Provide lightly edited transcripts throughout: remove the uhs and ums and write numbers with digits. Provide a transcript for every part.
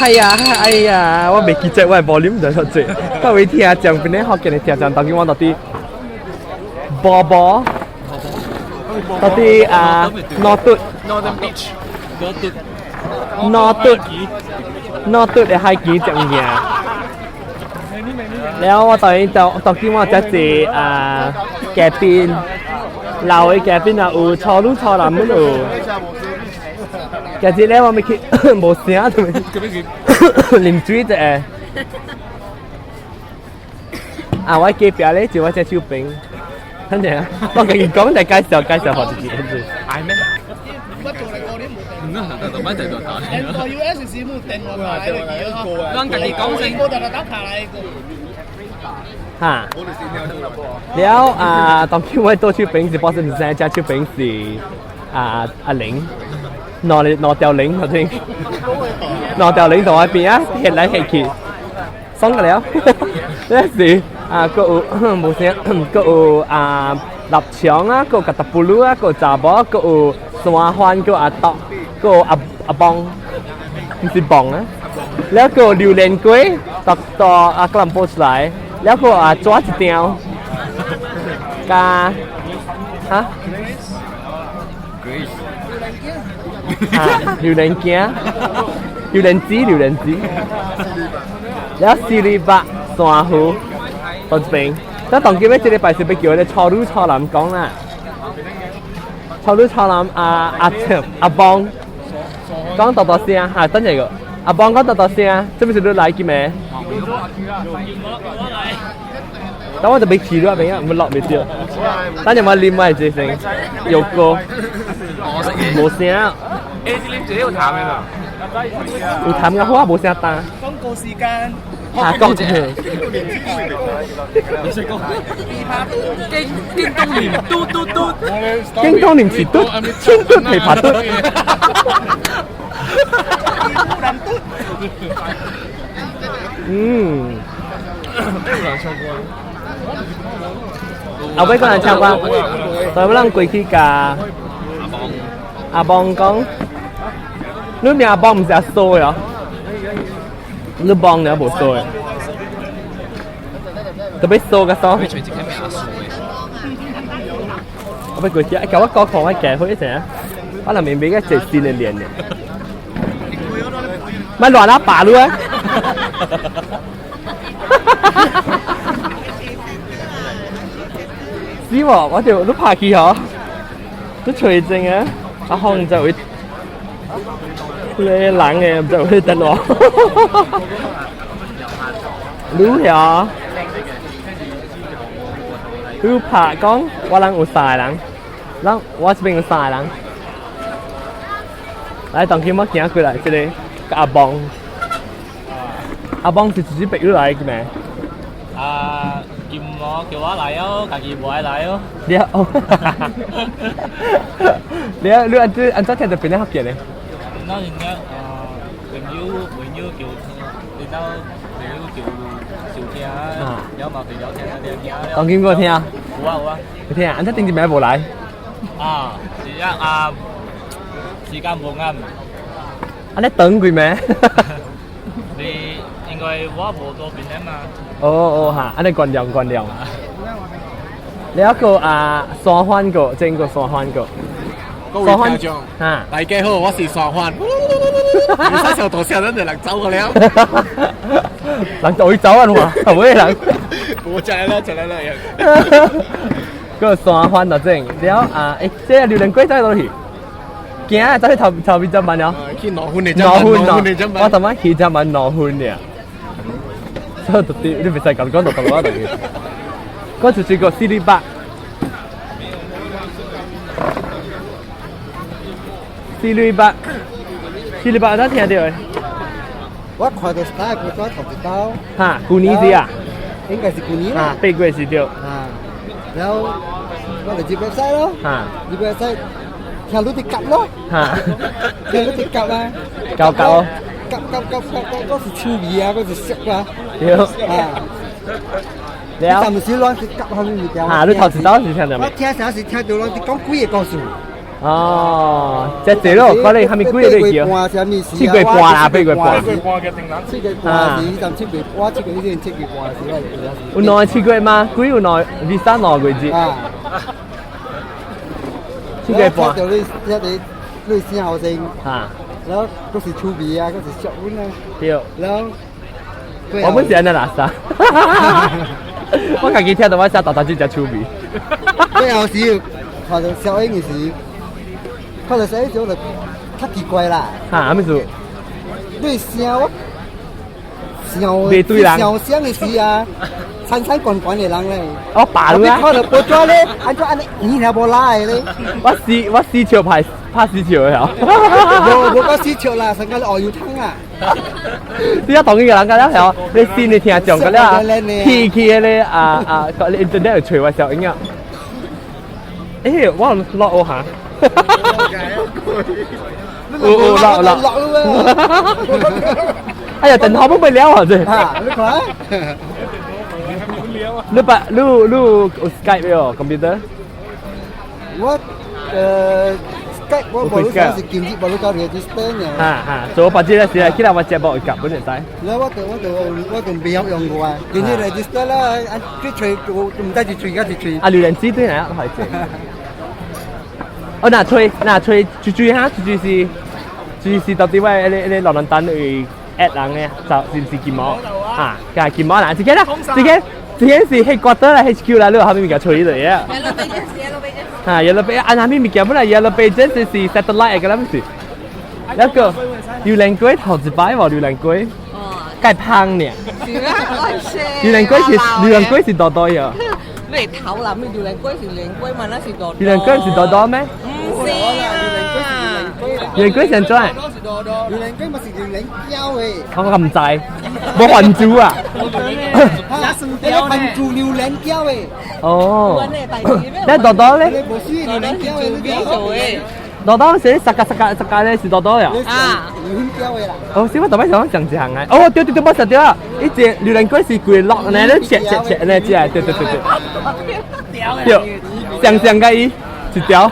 係啊，哎呀，我袂記得我的 volume 就出這。各位聽眾，邊咧福建的聽眾，當今我到佇波波，到佇啊諾頓 Northern Beach，諾頓諾頓的海墘食物件。了我當然就當今我才坐啊嘉賓，老的嘉賓啊有初女初男攏有。今日咧我咪去無聲，對啉水一下。啊，我隔壁咧就我隻手邊，等陣啊，我家己講就介紹介紹予自己。係咩？唔得，就就就打。咱家己講先。哈。了啊，當今我左手邊是保證唔知，正手邊是啊阿玲，兩兩條玲頭先，兩條玲同我邊啊，翕來翕去，爽個了。這是啊，閣有無聲，閣有啊臘腸啊，閣有吉達布魯啊，閣有查某，閣有山番，閣有阿篤，閣有阿阿邦，毋是磅啊。了閣有榴蓮粿，到到阿吉隆坡出來，了閣有啊紙一張，加哈？ Grace。啊，榴蓮羹，榴蓮子，榴蓮子，了四里八山芋，到這邊。但當今日這禮拜是欲叫彼個初女初男講啦，初女初男阿阿長阿邦講大大聲，哈，等一個，阿邦講大大聲，這不是你來嘅咩？等我就欲去了邊啊，毋落袂著。等陣我啉我這先，有歌，無聲。誒，你這有痰的啦？有痰嘅好啊，無聲焦。廣告時間。下講。你識講？京京東念嘟嘟嘟，京東念是嘟，千嘟琵琶嘟。難嘟。嗯。後尾個人唱歌，所以咱過去共阿邦講，你名阿邦毋是阿蘇的哦，你邦爾無蘇的，特別蘇個蘇。我欲過去，共我講看我加伙一陣，我若明明個一新的練的，莫亂啊拔你啊！是無？我就你拍去吼，你揣正啊，阿方毋知會，你人的毋知會等我。你遐，你拍講我人有三個人，人我這邊有三個人。來，當今我行過來，這個阿邦，阿邦是直接逼你來的咩？啊，叫我叫我來哦，家己無愛來哦。你哦，你啊，你按怎按怎聽著邊咧福建的？那人家啊，朋友朋友叫，你到朋友叫收聽，了嘛朋友聽聽聽。當今有聽？有啊有啊。有聽，按怎頂一暝無來？啊，是啊啊，時間無啱。按呢長幾暝？你應該我無多邊的嘛。哦哦哈，按呢原諒原諒。了個啊，山番個，這個山番個。各位聽眾，啊，大家好，我是山番。唔使上大聲，咱就人走個了。人就會走啊，嘛，係咪人？我食來了，食來了。個山番就正了啊！欸，這個榴蓮粿走佗去？行，走去頭頭邊怎辦了？去兩分的，兩分咯。我頭擺去才慢兩分爾。所以就你你袂使共講就同我落去。我就是個四里八，四里八，四里八，有聽著的？我看到大個頭一刀。哈，舊年子啊？應該是舊年啦。 8月是對。啊，然後我就入 website 咯。入 website 聽你佇夾咯。聽你佇夾啊。夾夾哦。夾夾夾夾夾，嗰是趣味啊，嗰是熟啊。對。啊。了。暫時攏是夾啥物物件？啊，你頭一刀是聽著未？我聽啥是聽著攏佇講幾个故事。哦，這濟咯，可能係咪幾個你叫？7月半啦，8月半。7月半時，就7月，我7月以前7月半時，有兩個7月嗎？幾有兩 visa 2個月？啊。7月半。聽到你聽你你聲好聲。啊。然後嗰是趣味啊，嗰是小阮啊。對。然後。我本是按呢垃圾。我家己聽到我聲，大大只只趣味。最後時看到小英的時，看到小英時我就較奇怪啦。哈，啥物事？你聲我想袂對人。想聲的時啊，餐餐館館的人咧。我爸你啊！看到報紙咧，按怎按呢耳聽無拉的咧？我死笑拍拍死笑的。無無講死笑啦，成個學油湯啊！你一當呢個人家了，你先你聽講個了，去去迄個啊啊，個 internet 吹我小音啊！欸，我落我下。有有落落落咯。哎呀，等下不被了啊！這。啊，你看。你把你你有 Skype 沒有 computer？我Skype 我無你講是今日無你講 register 呢。哈哈，做把這個時來，起來我節目會夾本會使。แล้ว我就未曉用過啊！今日 register 啦，啊去吹，我唔知是吹還是吹。啊，榴蓮子對哪開始？哦，那吹那吹，豬豬哈，豬豬是豬豬是到底我那那老人單去 add 人嘅，就是唔是金毛啊？係金毛啦，這個啦，這個。這個是 headquarter 啦，HQ 啦，你有啥物物件吹嚟啊？ Yellow Pages, Yellow Pages。啊，Yellow Pages，啊，啥物物件本來 Yellow Pages 是 satellite 嘅啦，不是？那個榴蓮龜頭一擺無榴蓮龜，蓋芳呢？是啊，我是。榴蓮龜是多多呀？你頭啦，咩榴蓮龜是蓮龜嘛？那是多多。榴蓮龜是多多咩？唔是啊。榴蓮龜是怎？榴蓮龜嘛是榴蓮膠的。我咁唔知，無還珠啊？你還珠榴蓮膠的。哦。你多多咧？無是榴蓮膠的，你做的。多多是十個十個十個咧是多多呀？啊。榴蓮膠的啦。哦，是我特別想講一項嘅。哦，對對對，我實對啊！一隻榴蓮龜是規落呢，你切切切呢，只係對對對對。對，上上個伊一條。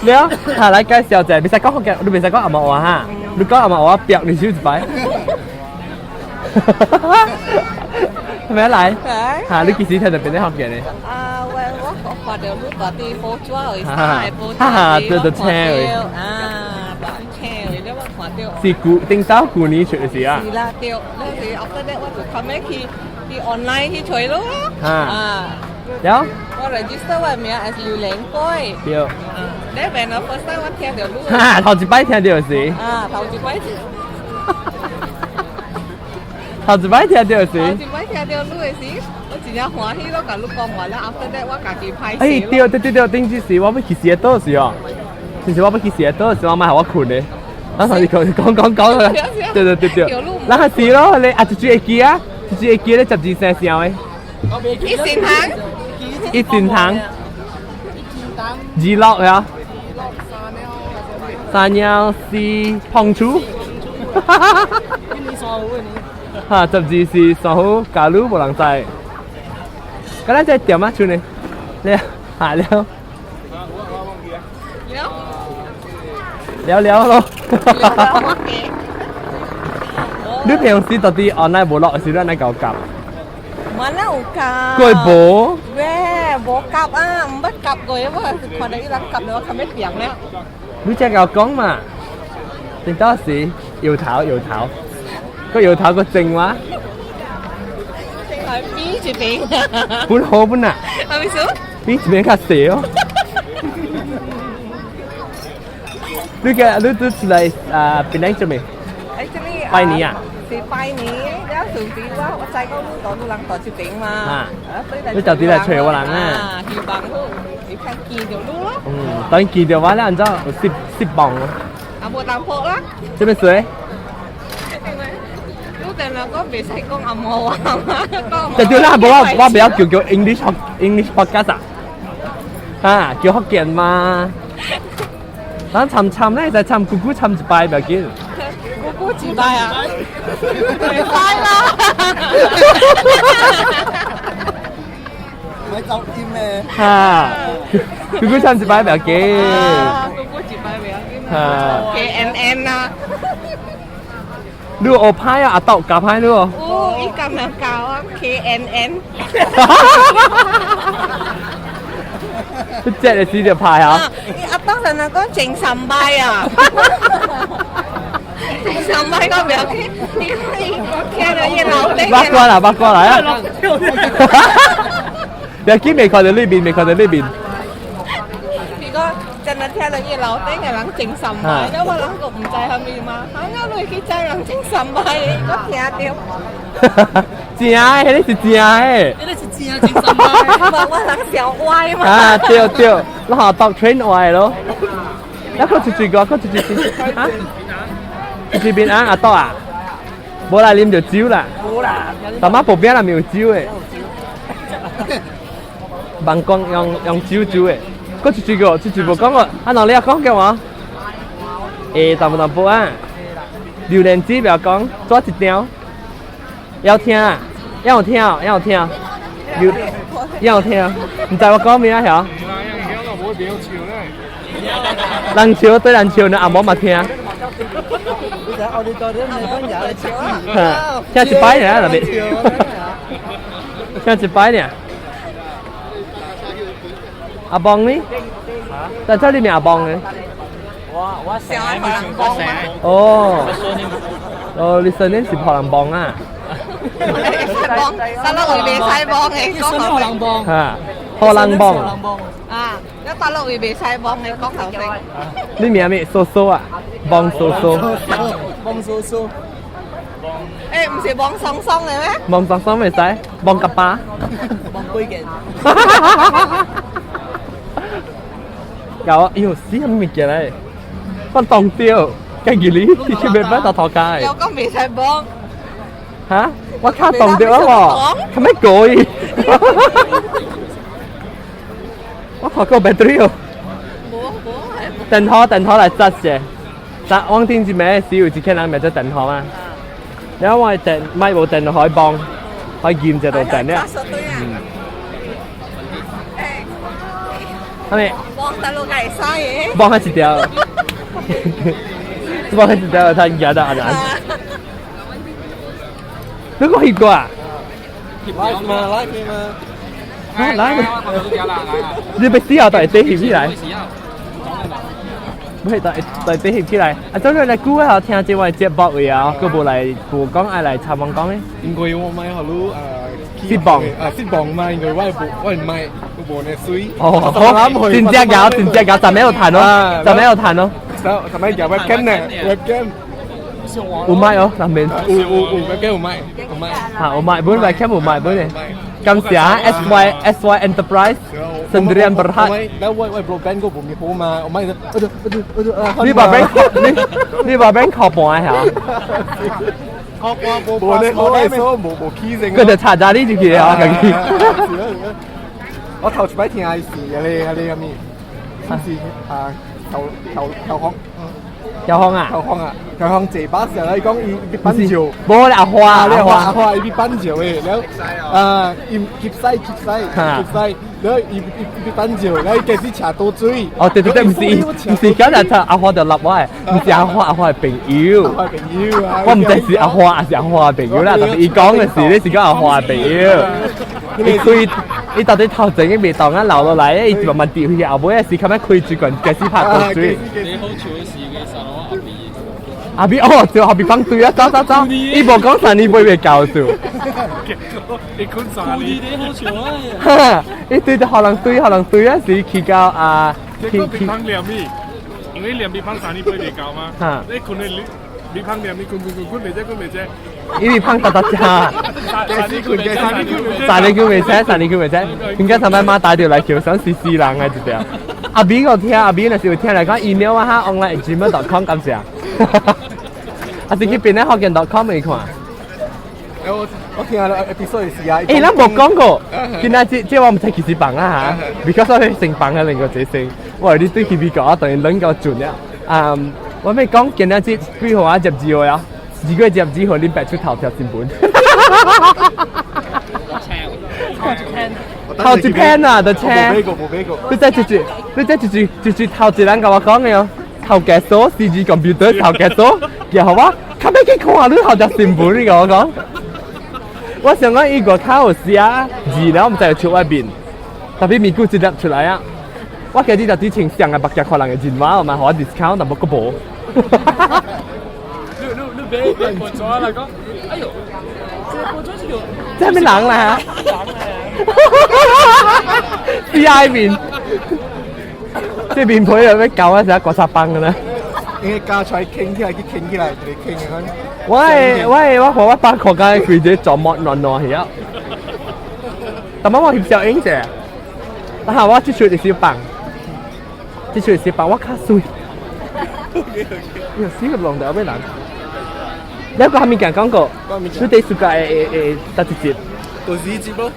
了，下來介紹者，袂使講福建，你袂使講紅毛話哈，你講紅毛話表你手一擺。係咪來？嚇，你幾時聽到邊啲福建的？啊，我看到你大啲報紙去，三個報紙，哈哈，對對，請去。啊，請去，你我看到。是舊頂早舊年出的時啊。是啦，對，那時 after that 我就後尾去去 online 去揣咯。啊。了。我 register 我名 as 榴蓮龜。對。你邊個 first time 我聽到你。哈，頭一擺聽到是。啊，頭一擺。頭一擺聽到是。頭一擺聽到你的時，我真正歡喜咯，共你講完了，after that 我家己拍。哎，對對對對，頂這時我欲去寫倒時哦，其實我欲去寫倒時，我媽予我睏的。我上次講講講講啦，對對對對，那係是咯，你啊，一句會記啊，一句會記咧12聲聲的。一線堂。一線堂。二六呀。三幺四碰觸。哈，12是三好，假如無人知。咁咱這點啊，像呢？了，下了。了了咯。你平時到底 online 無落時，咱來搞夾？我哪有夾？過無？喂，無夾啊，毋捌夾過，我看到伊人夾了，我較欲點了。你這𠢕講嘛？頂到時搖頭搖頭，個搖頭個正話。係邊一邊？本好本啊？係咪先？邊一邊較細哦。你個你拄出來啊？檳榔做咩？拜年啊？是拜年，了上次我知講你大你人住這邊嘛，啊，你就佇來揣我人啊？希望好，你看見著你咯。嗯，當見著我了，按怎有失失望咯？啊，無淡薄啦。這邊誰？你定兩個袂使講紅毛話嘛？對對啦，無我我袂曉叫叫 English English podcast 啊，啊叫福建嘛。咱參參咧，就參姑姑參一擺袂緊。姑姑一擺啊？袂使啦！擺走音嘅。哈，姑姑唱一擺袂要緊。啊，姑姑一擺袂要緊。哈。 KNN 啊。你學歹啊，阿豆教歹你哦。哦，伊咁樣教啊，KNN。這個是就歹啊。阿豆就係講正三擺啊。正三擺我袂要緊，伊我聽了伊老頂。八卦啦，八卦來啊！你見未看到呢邊？未看到呢邊？如果真係聽到伊樓頂嘅人整三擺，咁我人個唔知係咪嘛？嚇！我落去知人整三擺，我聽到。正的，彼個是正的。彼個是正整三擺，無我人小歪嘛。啊，對對，我下搭 train 歪咯。一個出住個，一個出住先。啊？出邊啊？阿多啊？無啦，啉著酒啦。無啦。大媽旁邊啦，沒有酒的。網光用酒煮的。閣出住個，出住無講過，啊，哪裡啊講叫我？會淡薄淡薄啊。榴蓮子不要講，抓一張。要聽啊？要聽哦，要聽。有要聽，毋知我講咩啊？曉？人笑對人笑，你阿媽嘛聽。聽一擺爾，特別。聽一擺爾。阿邦呢？但這裡面阿邦呢？我小愛荷蘭幫嘛。哦。哦，你上年是荷蘭幫啊？幫，大陸會袂使幫的，講荷蘭幫。嚇，荷蘭幫。啊，一大陸會袂使幫的，講頭先。你名咩？蘇蘇啊？幫蘇蘇。幫蘇蘇。欸，毋是幫桑桑的咩？幫桑桑袂使，幫夾巴。幫幾件。搞啊！哎呦，死咁物件嚟，不當掉，跟住你，你袂擺到頭家的。又講袂使幫。嚇！我卡當掉啊！喎，係咪鬼？我頭個 battery 哦。無無係。電話電話來紮者，紮往頂一暝時有一個人名做電話嘛。然後我電咪無電可以幫，可以驗就到電了。嗯。係咪？幫大陸會使的。幫開一條，幫開一條，他壓到阿蘭。你個翕過啊？來嘛來嘛。啊來！你欲死後就會底翕起來。唔係，就底翕起來。啊，總之來久啊，聽這我的節目位啊，閣無來無講愛來參訪講咧。應該我買好擼失望啊失望嘛，因為我唔買，我無呢水。哦，好，真正搞，真正搞，咱沒有談哦，咱沒有談哦。咱們有 webcam 呢，webcam。有賣哦，那邊。有有有 webcam 有賣，有賣。嚇，有賣，本 webcam 有賣本咧。感謝 SY Enterprise Sendirian Berhad。แล้ว我我 broadband 個無咪好嘛，我買我就我就我就你把 bank 你把 bank 靠半嚇？靠半無無咧，我係無無起聲。佢就查查你入去啊，自己。我頭一擺聽是啊咧啊咧咩？是啊，頭頭頭風。喬峰啊！喬峰啊！喬峰坐巴士啊！伊講伊伊板橋，無啦，阿花阿花阿花，伊去板橋的，了啊，伊急駛急駛急駛，了伊伊伊去板橋，了伊開始車倒水。哦，對對對，毋是毋是，今日阿花就立我的，毋是阿花，阿花的朋友。阿花朋友啊！我毋知是阿花還是阿花的朋友啦，但是伊講的是，你是講阿花的朋友。伊開，伊到底頭前嘅袂當啊留落來，伊慢慢跌去，後尾是較尾開水管開始拍倒水。你好笑的是嘅時候，阿 B。阿 B 哦，就後邊放對啊，走走走，伊無講三年尾袂夠數。你講三年，你好笑啊！哈，伊對着可能對，可能對啊，是去到啊，結果變胖兩米，因為兩米胖三年尾袂夠嘛。哈，你困你你胖兩米，困困困困袂遮，困袂遮。伊咪胖達達只。三年困嘅，三年困袂三年困袂遮，三年困袂遮。點解頭擺媽打電話來叫想死死人啊？一條。阿 B 我聽，阿 B 若是有聽來講 email 啊哈，online@gmail.com 感謝。啊是去邊咧福建 .com 去看。我我聽下 episode 是啊。欸，咱無講過，今仔這這我毋知其實放啊嚇，because 我先放啊另個這先，我你對去美國啊，等於兩個準了。嗯，我欲講今仔這幾號啊？12號啊，2月12號恁白出頭條新聞。我頭一篇啊，就車。無買過，無買過。你這一句，你這一句，一句頭一人共我講的哦，頭家鎖 CG computer 頭家鎖，然後我較欲去看你頭隻新聞，你共我講。我想講伊外口有寫字了，毋知有出外面，特別咪久一粒出來啊！我今日就之前上個目鏡看人的電話嘛，予我 discount，但無閣無。你你買買報紙來講，哎呦，這個報紙是個這啥物人啦？C I 面，這面皮又欲搞啊，成刮痧板的呢。應該加出來傾起來，去傾起來，一個傾的款。我的我看我爸看甲規個狀膜軟軟去啊。但我翕小影者，但係我這出就是放，這出就是放我較媠。有死個龍頭尾人。你有個啥物件講過？你第暑假會會會搭一集？就是彼集咯。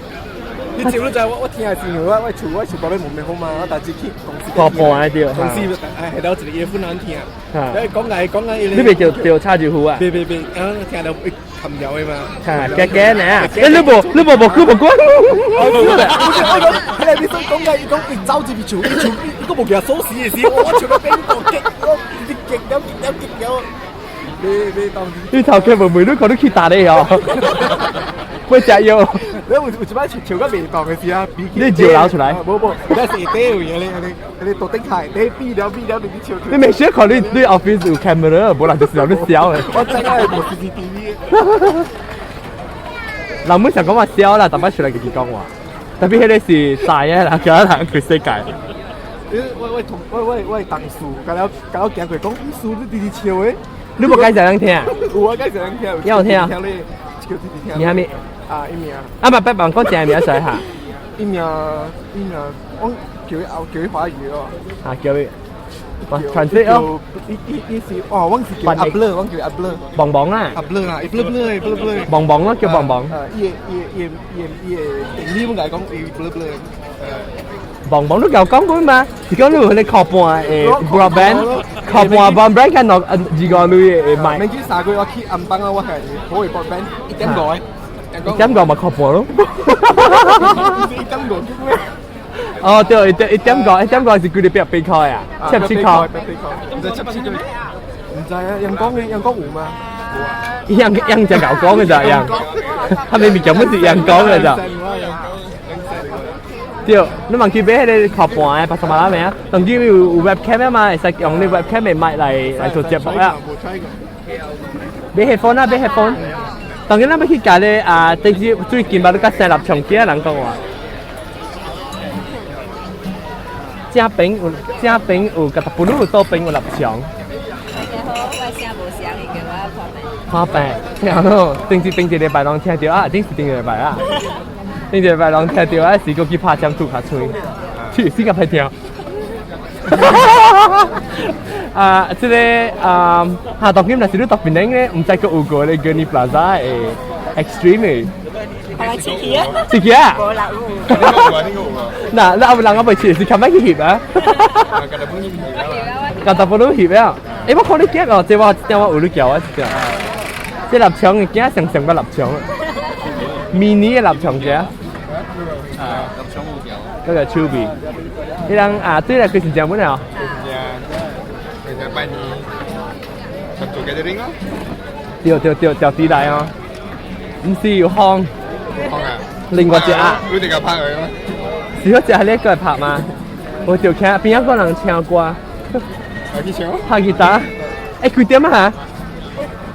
彼集你知我聽的是因為我厝旁邊無咩好嘛，我逐日去公司。看半的對。公司哎，下晝一個夜難聽。講來講來，你袂著著插住胡啊？袂袂袂，啊聽到會含搖的嘛。嚇，假假呢？欸，你無無久無關。我講，彼個你說講來，伊講伊走入去厝，伊厝伊閣無舉鎖匙的時，我厝個邊個激，我直激了激了激了。你當你頭家問問你看你去佗咧哦？會食藥。你有一擺笑笑到袂當的時啊，你照流出來？無無，你是下底有影咧，你你桌頂下底變了變了，你去笑。你未小看你你 office 有 camera，無人就是有你笑的。我知影無 CCTV。人們想講話笑啦，逐擺出來家己講話，特別彼個是大的啦，其他人開世界。我同我我我同事，甲了甲了行過講，你輸你直直笑的。你無介紹人聽？有啊，介紹人聽。有聽啊？聽你，叫直直聽。你啥物？啊，伊名。啊，毋別別講正名出來哈。伊名伊名，我叫伊叫伊華語哦。啊，叫伊。傳說哦。伊伊伊是哦，阮是叫阿ブ阮叫阿ブ。棒棒啊。阿ブ啊，伊ブブ的ブブ的。棒棒咯，叫棒棒。啊，伊的伊的伊的伊的伊的定義，阮共伊講伊ブブ。棒棒都夠講過嘛？是講你有彼個箍半的 broadband，箍半 broadband 跟落二五鐳的買。免去3個月我去安邦啊，我係好的 broadband 1.5的。1.5嘛箍半咯。1.5咩？哦對，1.5，1.5是幾日百八塊啊？77塊。毋知77塊。毋知啊，陽光的陽光有嗎？陽陽只牛講的咋陽？他們物件本是陽光的咋？對，你問去買彼個箍半的80萬未啊？當今有 webcam 啊嘛，會使用你 webcam 的麥來做節目啊。買 headphone 啊，買 headphone。當今咱欲去共咧啊，就是最近捌你佮生立場機啊人講話。正邊有正邊有，佮特不魯倒邊有立場。大家好，我聲無聲，伊叫我破病。破病，聽咯，頂一頂一禮拜攏聽著啊，頂是頂一禮拜啊。頂一禮拜攏聽著啊，是閣去拍針吐較喙，去死較歹聽。啊，這個啊，哈，當今若是你特別咧，毋知閣有過咧 Gurney Plaza 的 Extreme 的。後來切去啊！切去啊！無啦有。嗱，你後人我未切，是琴日去翕啊。舊大埔都翕啊！欸，我看你鏡哦，這我電話有你叫我一隻。這臘腸的鏡上上個臘腸，迷你的臘腸鏡。啊，臘腸有條。嗰個手臂。你人啊，對啦，佢是食本啊？其實拜年做 gathering 咯。對對對，調啲來哦。毋是有風。風啊！另外一隻啊。你哋個拍佢咩？是嗰隻係你過來拍嗎？我就聽邊一個人唱歌。拍吉他。拍吉他。欸，幾點啊？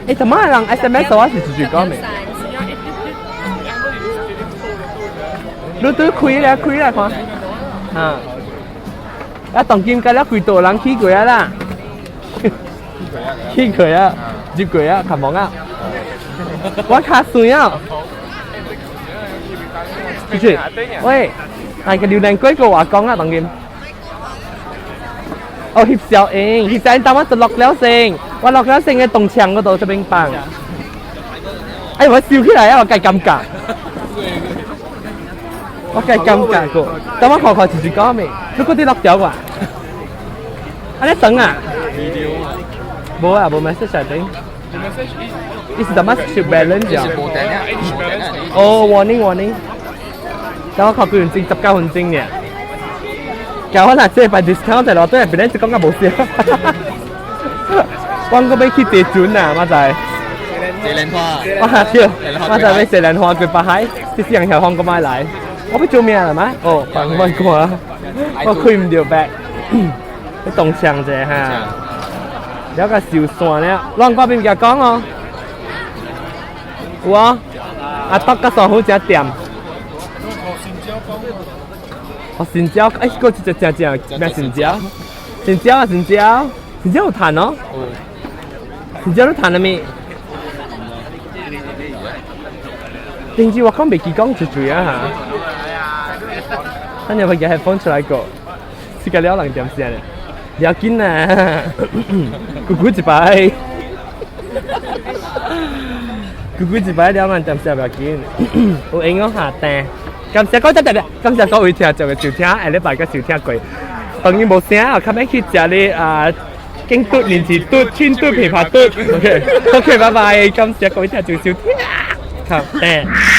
欸，怎麼人 SMS 我是直接講咩？你對開來開來看。啊。啊，當今甲了幾多人去過啊啦？去過啊，入過啊，較忙啊。我較媠啊。出去，喂，係個榴蓮鬼個話講啊，當今。哦，翕小影，翕小影，等我就落了先，我落了先嘅東牆嗰度這邊放。哎，我笑起來啊，我計尷尬。我計尷尬過，等我看看是是講咩？你嗰啲落掉啊？啊，你等啊？無啊，無 message 嚟頂。伊是怎麼去 balance 啊？哦，warning warning。等我靠幾分鐘，19分鐘呢。教我若這擺 discount 就落對，別人就講甲無聲。我閣欲去坐船啊，馬仔。坐蓮花。我對，我就欲坐蓮花過北海，這四人條風閣買來。我欲做咩啦嗎？哦，放我看，我開毋著白。你動槍者哈，了個受山了，攏我邊物件講哦。有啊，阿篤甲山虎食店。哦，新椒，哎，嗰隻正正咩新椒？新椒啊，新椒，新椒有彈哦。新椒你彈了未？頂次我講袂記講一句啊嚇。等陣我日係放出來個，是個了人點先咧？要緊啊！咕咕一擺，咕咕一擺了人點先不要緊，有閒我下單。感謝各位，感謝各位聽眾嘅收聽，下禮拜閣收聽過。當然無聲啊，較欲去食咧啊，京嘟、蓮子嘟、青嘟、枇杷嘟。OK，OK，拜拜，感謝各位聽眾收聽，好，拜。